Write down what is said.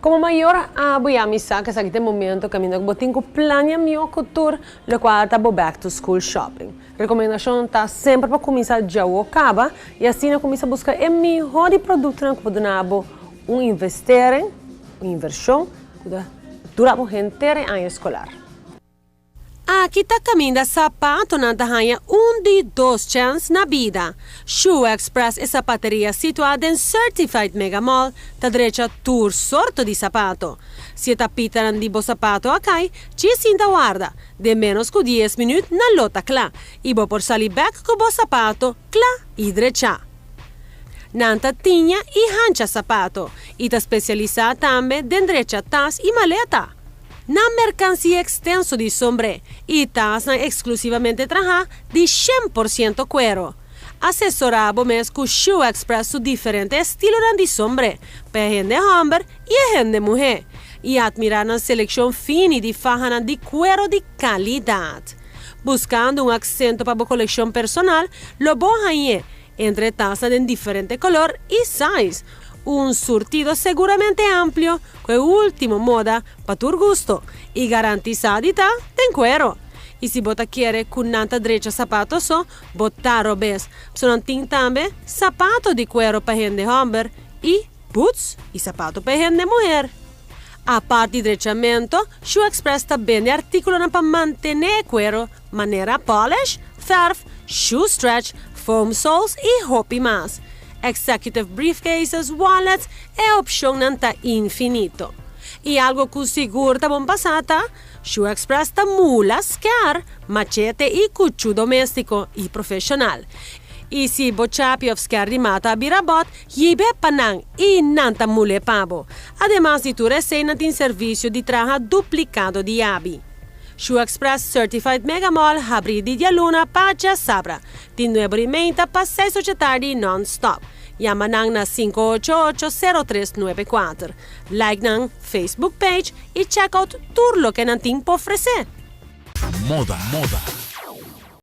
Como mayor, abo y ami sa cu esaki ta e momento caminda cu bo tin cu plania miho cu tur locual ta bo back to school shopping. Recomendacion ta semper pa cuminsa djawo caba y asina cuminsa busca e miho di productonan cu por duna bo un investering, un inversion, cu ta dura bo henter e aña escolar. Aki ta kaminda sapatonan ta haña un di dos chèns na bida. Shoe Express, e sapateria situá den Certified Mega Mall, ta drecha tur sorto di sapato. Si e tapitanan di bo sapato a kai, djis sinta warda. Den ménos ku dies minüt nan lo ta kla i bo por sali bèk ku bo sapato kla i drechá. Nan ta tiña i hancha sapato i ta spesialisá tambe den drecha tas i maleta. Nan merkansia ekstenso di sombré i tasnan eksklusivamente trahá di 100% kuero. Asesorá bo mes ku Shoe Express su diferente estilonan di sombré pa e hende hòmber i e hende muhé i atmirá nan selekshon fini di fahanan di kuero di kalidat. Buskando un aksento pa bo kolekshon personal, lo bo hañ'é entre tasnan den diferente kolor i size. Un surtido seguramente amplio cu e ultimo moda pa tur gusto y garantisa di ta den cuero. Y si bo ta kere cu nan ta drecha sapato so, bo ta robes. P'so nan tin tambe sapato di cuero pa hende homber y boots y sapato pa hende muher. Apart di drechamento, Shoe Express ta bende articulonan pa mantene e cuero manera polish, verf, shoe stretch, foam soles y hopi mas. Executive briefcases, wallets, e opcionnan ta infinito. Y algo cu sigur ta bon pasa ta, Shoe Express ta mula, sker, machete y cuchu domestico y profesional. Y si bo chapi of sker di mata a bira bot, hibe pa nan y nan ta mule pa bo. Ademas di tur esey nan tin servicio di traha duplicado di yabi. Shoe Express Certified Mega Mall habri di dialuna pa diasabra, di 9:30 pa 6 or di atardi non-stop. Yama nan na 588-0394. Like nan Facebook page y check out tur loke nan tin pa ofrece. Moda, moda.